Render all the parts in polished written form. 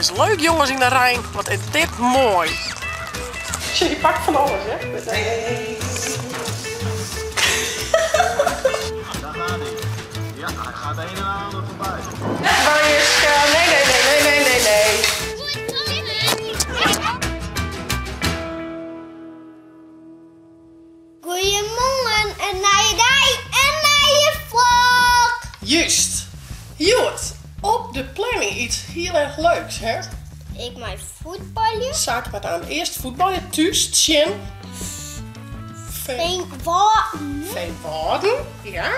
is leuk jonges yn de rein, wat is dit moai. Sjoch, hy pakt fan alles hè. Daar gaat hij. Ja, hij gaat de een en ander voorbij. Waar Jiske? Nee, nee, nee, nee, nee, nee, nee. Goeiemoarn, in nije dei, in nije vlog! Juist. Hjoed op de planning iets hiel erg leuks, hè? Ik mei fuotbalje. Sake moat aan earst fuotbalje thús tsjin Veenwâlden. Veenwâlden, ja.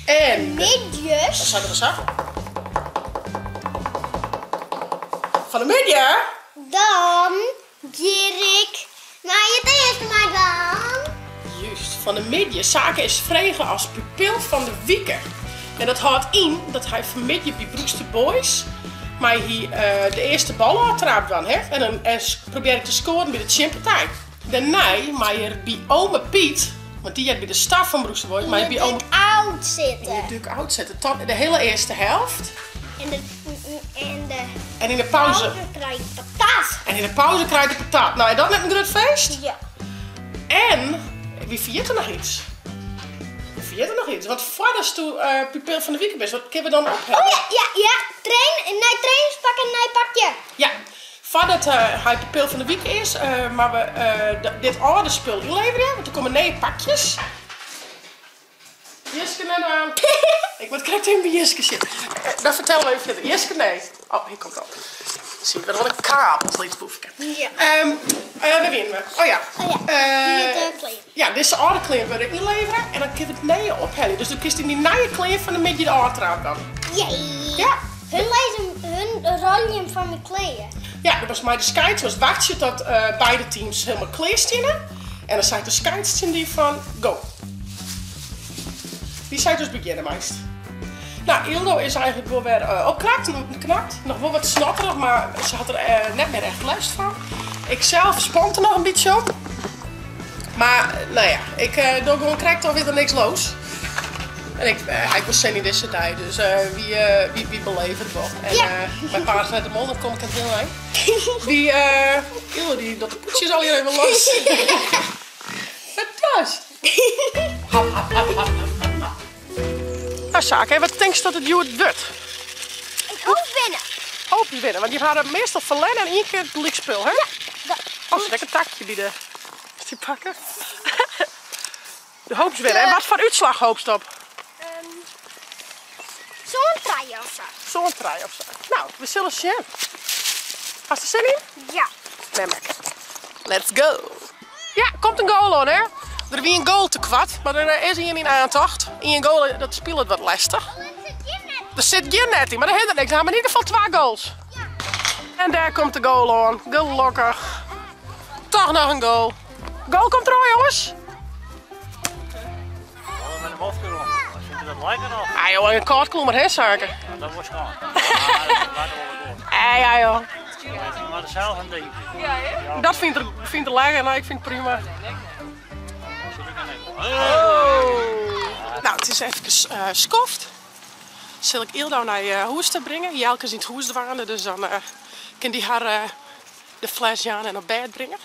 En Middeis. Dan seit er sa. Fan 'e middei. Dan Gean ik nei it Eastermardam. Juist, fan 'e middei. Sake is frege as pupil fan de wike. En dat hâldt yn dat hy fanmiddei by Broekster Boys mei hy de earste bal ôftraap dwaan hat en dan probearret te skoaren by de tsjinpartij. Dêrnei mei er by ome Piet, want dy heart by de staf fan Broekster Boys, mei er by ome. Yn de dug-out sitte. Yn de dug-out sitte, tot de hiele earste helft. En de En de En yn de pauze. krijt ik patat. En yn de pauze krijt er patat. Nou, is dat net in grut feest? Ja. En wy ferjitte noch iets. Wy ferjitte noch iets. Want foardatsto uh, pupil fan de wike bist, wat kinne we dan ophelje? Oh ja, ja, ja. Train, nij trainingspak en nij pakje. Ja. Foardat uh, hy pupil fan de wike is, uh, moatte we uh, dit âlde spul ynleverje, want der komme nije pakjes. Jiske net aan. Ik moat krekt even by Jiske sjen. Dan fertelle we even fierder. Jiske nee. Oh, hier komt al. Zie ik wat een kabel, lyts boefke. Ja. Um, uh, wêr wiene we? Oh ja. Oh ja. Uh, klean. Ja, dizze âlde klean wurde ynlevere en dan kinne we it nije ophelje. Dus do kinst yn dyn nije klean fan 'e middei de ôftraap dwaan. Jee. Ja. Hun lizze, hun rolje him fan myn klean. Ja, do moatst mei de skeids moatst wachtsje tot uh, beide teams helemaal klear steane. En dan seit de skeids tsjin dy fan go. Dy seit dus begjinne meist. Nou, Ildo is eigenlik wol wer uh, opknapt, knapt. Noch wol wat snotterich, mar se hat der uh, net mear echt lêst fan. Ik self spant der noch in bytsje op. Mar, nou ja, ik uh, doch gewoan krekt of is der niks los. En ik ha ek wol sin yn dizze dei, dus wy, wy, wy beleve it wol. En Ja. mei paars net de mol, dan kom ik net hiel ein. Dy, Ildo dy docht de pûdsjes allegear even los. Wat dochst? Nou Sake, wat tinkst dat it hjoed wurdt? Ik hoop winne. Hoopje winne, want je hawwe meastal ferlern en ien kear gelyk spul, hè? Ja. Oh, sit ek in takje by de... Is dy pakken? Do hoopst winne. En wat foar útslach hoopst op? Sân-trije of sa. Sân-trije of sa. Nou, we sille sjen. Hast der sin yn? Ja. Memmek. Let's go. Ja, komt in goal oan, hè? Der wie in goal te koart, mar der is ien yn oantocht. Ien goal, dat spilet wat lestich. Der sit gjin net yn, mar dat hinderet niks. We hawwe yn ieder gefal twa goals. En dêr komt de goal oan. Gelokkich. Toch noch in goal. Goal komt deroan, jonges. Met een mofke om. Vindt u dat lekker nog? Ah joh, in kâld klommer hè, Sake? Ja, dat wordt schoon. Ja, ja joh. Maar er zelf een ding. Dat fynt er, fynt er lekker, nou ik fyn it prima. Oh. Nou, it is efkes uh, skoft. Sil ik Ildo nei uh, hûs ta bringe. Jelke is yn it hûs dwaande, dus dan uh, kin dy har uh, de fles jaan en op bêd bringe.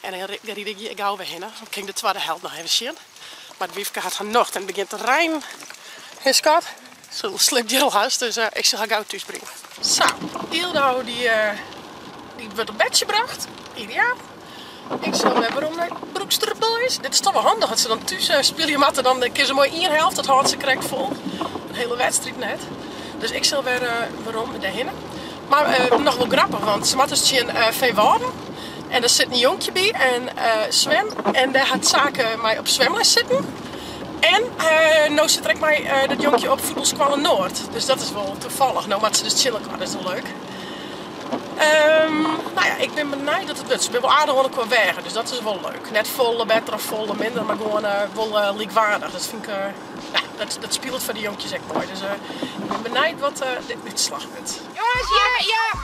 En dan ryd ik hjir gau wer hinne. Dan kin ik de twadde helt noch even sjen. Mar it wyfke hat har nocht en it begjint te reinen. Hè skat? Se sliept hjir al hast, dus uh, ik sil har gau thús bringe. Sa, Ildo dy, uh, dy wurdt op bedsje brocht. Ideaal. Ik sil wer werom nei Broekster Boys. Dit is toch wol handich, as se dan thús uh, spylje moatte, dan kinne se moai ien helft, dat hâldt se krekt fol. In hiele wedstriid net. Dus ik sil wer uh, werom dêrhinne. Mar uh, noch wol grappich, want se moatte dus tsjin uh, Veenwâlden. En der sit in jonkje by, en Sven. En dêr hat Sake mei op swimles sitten. En no sit er ek mei dat jonkje op fuotbalskoalle Noord. Dus dat is wol toevallig. No moatte se dus tsjin elkoar, dat is wol leuk. No ja, ik bin benijd dat it wurdt. Se binne wol aardich oan elkoar weage, dus dat is wol leuk. Net folle better of folle minder, mar gewoan wol lykwaardich. Dat fyn ik, ja, dat spilet foar dy jonkjes ek moai. Dus ik bin benijd wat de útslach wurdt. Jongens, ja, ja.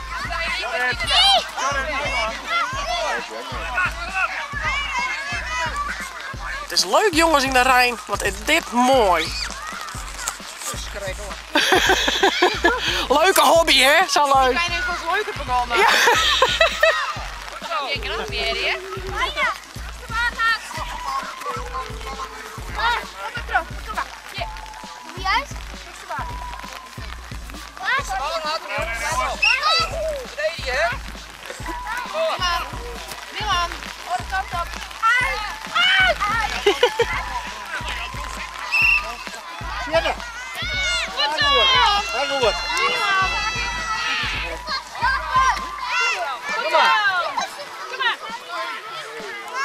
It is leuk jonges yn de rein, wat is dit moai. Leuke hobby hè, sa leuk. leuker begonnen. Ja.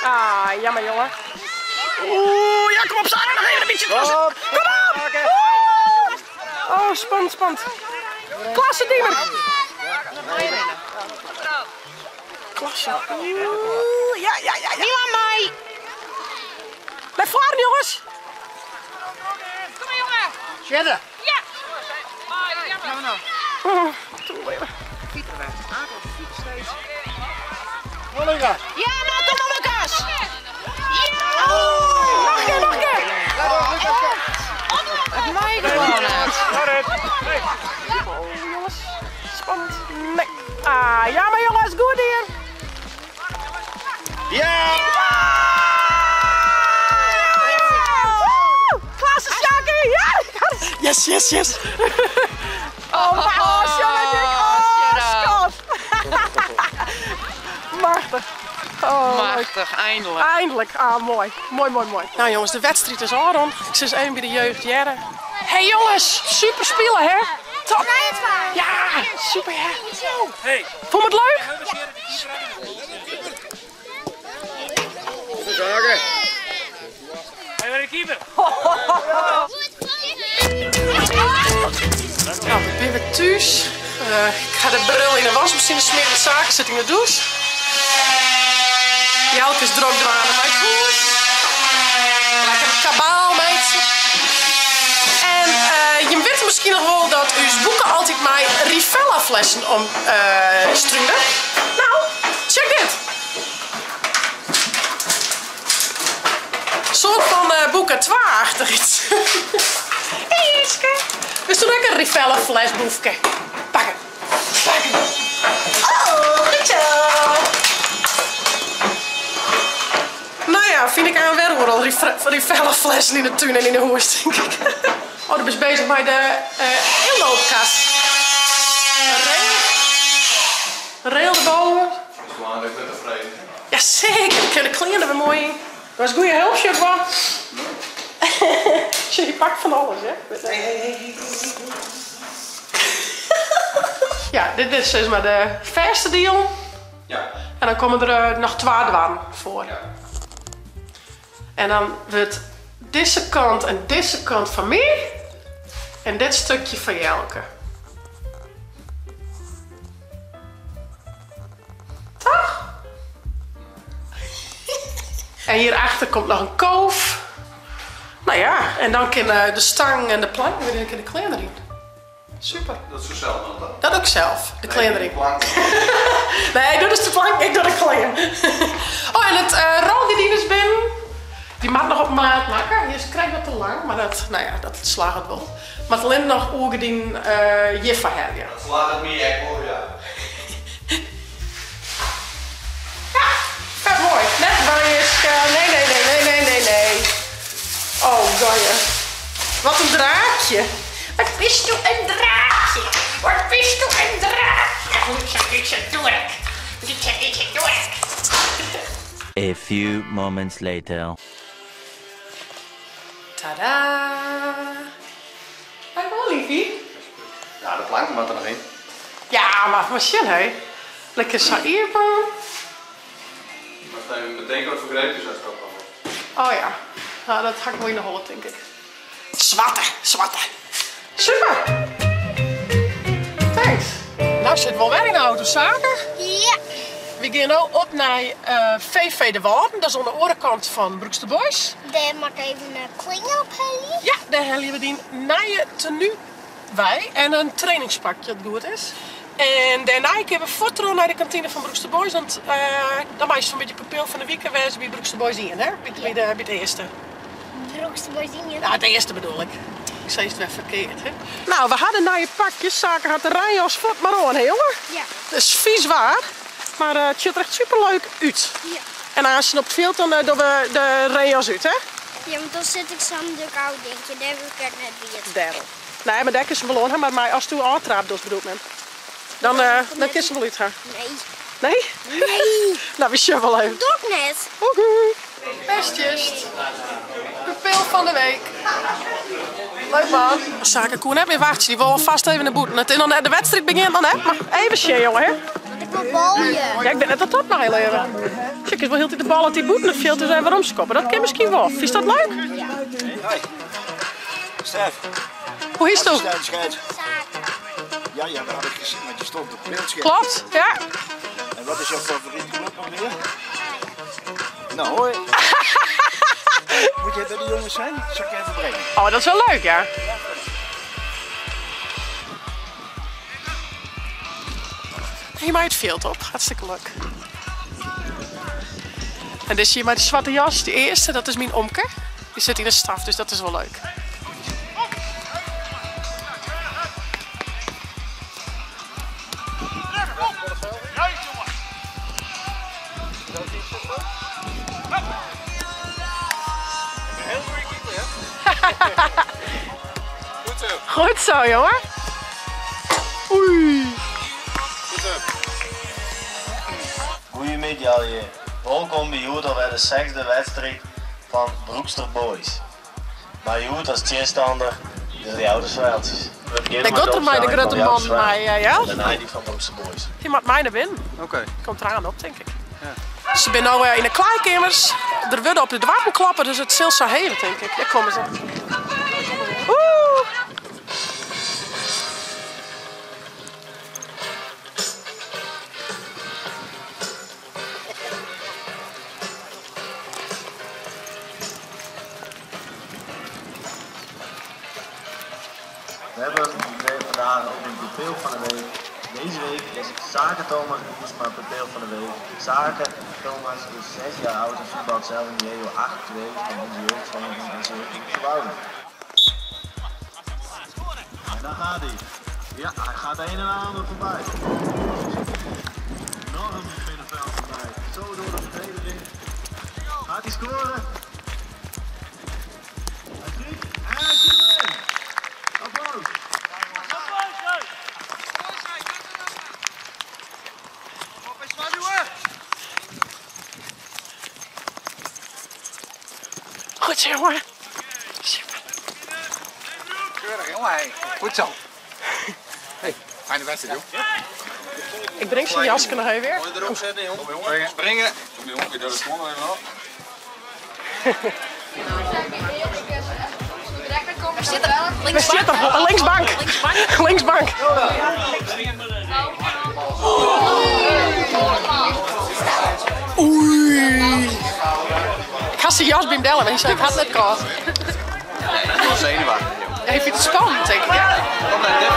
Ah, jammer jongen. Oeh, ja, kom op, Sake, nog even een beetje tussen. Kom op! Oeh. Oh, spannend, spannend. Klasse, Diemer. Klasse. Oeh, ja, ja, ja, ja. Milan, mij. Blijf varen, jongens. Kom maar, jongen. Sjedde. Ja. Ah, jammer. Oh, toe even. Lucas. Ja, nou, kom maar, Lucas. Ja. Oh, nog een keer, nog een keer. Het mij gewoon uit. Oh, jongens. Spannend. Nee. Ah, ja, maar jongens, goed hier. Ja! Woe! Klasse, Sjaki! Ja! Yes, yes, yes! Oh, maar, oh, jongen, dik. Oh, Sjera. schat! Machtig. Oh, leuk. Machtig, eindelijk. Eindelijk. Ah, mooi. Mooi, mooi, mooi. Nou jongens, de wedstrijd is al rond. Ik zit even bij de jeugd Jerre. Hey jongens, super spelen hè? Top. Ja, super hè? Vond je het leuk? Zaken. Nou, ik ben weer thuis. Ik ga de bril in de wasmachine smeren. De zaken zit in de douche. Jelke is druk dwalen met het huis. Lekker kabaal, meidje. En je weet misschien nog wel dat uw boeken altijd mijn Rivella flessen om struinen. Nou, check dit. Een soort van boeken 2-achtig iets. Hey Jiske. Wist toen ook een Rivella fles boefke? Pak hem. Pak hem. Oh, goed zo. Nou ja, vind ik aan weer al Rivella flessen in de tuin en in de hoest, denk ik. Oh, dat is bezig bij de inloopkast. Een rail. Een rail erboven. Dat is belangrijk met de vrede. Ja, zeker. Ik kan de kleren er weer mooi in. Dat was goede hulp, chef. Je pakt van alles, hè? Ja, dit is zeg maar de verste deal. Ja. En dan komen er nog 2 dwan voor. Ja. En dan wordt deze kant en deze kant van mij. En dit stukje van Jelke. Toch? En hierachter komt nog een koof. Nou ja, en dan kan de stang en de plank weer in de kleren erin. Super. Dat is zo zelf dan, toch? Dat ook zelf, de kleren erin. Plank. Nee, ik doe dus de plank, ik doe de kleren. Oh, en het rolgordijn is binnen. Die maakt nog op maat maken. Hier krijg ik wat te lang, maar dat, nou ja, dat slaagt het wel. Maar het alleen nog oergordijn jiffa hebben, ja. Dat slaat het meer echt hoor, ja. Ja, vet mooi. Net waar je is. Nee, nee, nee, nee, nee, nee, nee. Oh, goeie. Wat een draakje. Wat wist u een draakje? Wat wist u een draakje? Lietje, lietje, doe ik. Lietje, lietje, doe ik. A few moments later. Tada! Hij wel, liefie. Ja, de plank moet er nog in. Ja, maar wat zin, hè? Lekker saïrpan. Maar even meteen wat voor greepjes uit het Oh ja, nou, dat ga ik wel in de holle, denk ik. Zwatte, zwatte. Super! Thanks. Nou zit wel weer in de auto, zaken. Ja. We gaan nu op naar VV de Waarden. Dat is aan de overkant van Broekster Boys. Daar mag ik even een kling op halen. Ja, daar hebben we die nieuwe tenue bij en een trainingspakje dat goed is. En daarna hebben we foto naar de kantine van Broekster Boys, want dan maak je zo'n beetje pupil van de week en bij Broekster Boys in, hè? Bij, bij, de, bij het eerste. Broekster Boys in. Ja, het eerste bedoel ik. Ik sis it wer ferkeard, hè. Nou, we ha de nije pakjes. Sake hat de reinjas fuort mar oan, hè jonge? Ja. It is fys waar, mar it sjocht der echt superleuk út. Ja. En aansten op it fjild dan dogge we de reinjas út, hè? Ja, want dan sit ik sa'n druk oud dinkje, dêr wurd ik ek net wiet. Dêrom. Nee, mar dêr kinst 'm wol oan ha, mar mei asto ôftraap dochst bedoelt men. Dan, dan kinst 'm wol út ha. Nee. Nee? Nee. Nou, we sjogge wol even. Doe ik net. Oké. Bestjes. Pupil fan de week. Leuk man. Sake koe net mear wachtsje, dy wol alfêst even nei bûten. It is noch net, de wedstriid begjint noch net, mar even sjen jonge hè. Want ik wol balje. Ja, ik wit net oft dat mei leave. Sjoch, kinst wol hieltyd de bal at dy bûten it fjild is even weromskoppe. Dat kin miskien wol. Fynst dat leuk? Ja. Hoi. Stef. Hoe hietsto? Sake. Ja, ja, dat had ik gezien, want je stond op het beeldscherm. Klopt, ja. En wat is jouw favoriete club nog meer? Nou, hoi. Moet jij bij de jongens zijn? Zal ik even brengen? Oh, dat is wel leuk, ja. Hier mei it fjild op, hartstikke leuk. En dizze hjir mei de swarte jas, dy earste, dat is myn omke. Dy sit yn de staf, dus dat is wol leuk. Goed zo, jongen. Oei. Goeiemiddei allegear. Wolkom by hjoed alwer de sechsde wedstriid fan Broekster Boys. Mei hjoed as tsjinstanner de Ljouwerter Sweltsjes. We begjinne Dêr mei giet er mei de de opstelling grutte fan man Ljouwerter mei, Sweltsjes ja. en dêrnei dy fan Broekster Boys. Hy moat mei nei binnen. Oké. Komt eraan op, tink ik. Se binne no yn de klaaikeamers. Der wurde op de doarren kloppe, dus it sil sa heve, tink ik. Dêr komme se. Oeh! We hebben vandaag ook een pupil van de week. Deze week is Sake Thomas Boersma pupil van de week. Sake Thomas is 6 jaar oud en voetbalt zelf in de JO 8-2 van onze jeugdvereniging SC Oeterswoude. En daar gaat hij. Ja, hij gaat de een en ander voorbij. Nog een middenveld voorbij. Zo door de verdediging. Gaat hij scoren? Hij schiet en hij schiet erin. Applaus. Goed zo, jongen. Super. Keurig, jongen. Hey. Goed zo. Hey, fijne wedstrijd, joh. Ik breng zijn jasje nog even weer. Mooi erop zetten, jong. Kom, jongen. Springen. Kom, jongen, dat is gewoon even op. We zitten op linksbank. Linksbank. Oei. Ik had zijn jas bij hem bellen, maar hij zei ik had het net gehad. Dat was zenuwachtig, joh. Hij vindt het spannend, denk ik. Ja. Kom naar dit.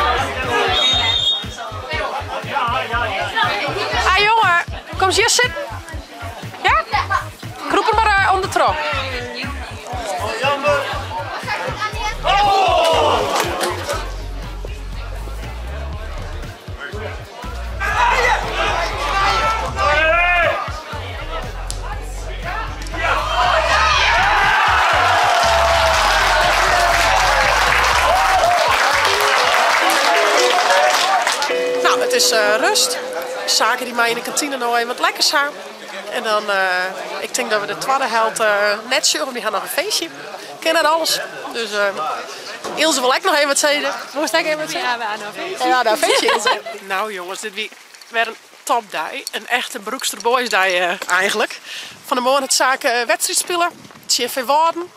Ah jongen, kom eens hier zitten. Ja? Kroep er maar om de trok. Nou, het is rust. Zaken die mij in de kantine nog even wat lekkers hebben. En dan, ik denk dat we de tweede helft net zullen, want die gaan nog een feestje. Ik ken dat alles. Dus Ilse wil ook nog even wat zeggen. Moest ik even wat zeggen? Ja, we gaan nog een feestje. Ja, nou, feestje Ilse. Nou jongens, dit wie weer een topday. Een echte Broekster Boys day eigenlijk. Van de morgen het zaken wedstrijd spelen. CV Waarden.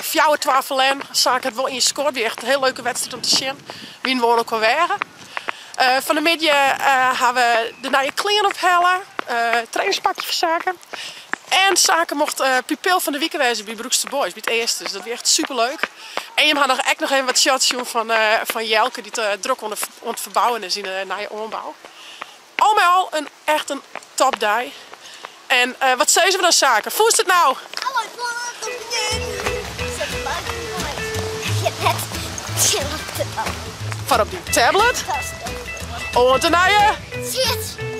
Fjouwer twaalf verlen. Zaken het wel in je scoort. Wie echt een heel leuke wedstrijd om te zien. Wie wonen ook wel wegen. Van de middag hebben we de nieuwe kleren ophalen. Trainingspakje voor Zaken. En Zaken mocht pupil van de week wezen bij Broekster Boys, bij het eerste. Dus dat was echt superleuk. En je had nog echt nog even wat shots zien van Jelke, die te druk aan het verbouwen is in de nieuwe ombouw. Al met al echt een topday. En wat zeggen ze dan Zaken? Voelt het nou? Hallo, plaat op de Zet de buiten. Je hebt net. Foar op dyn tablet. Oant de nije. Shit.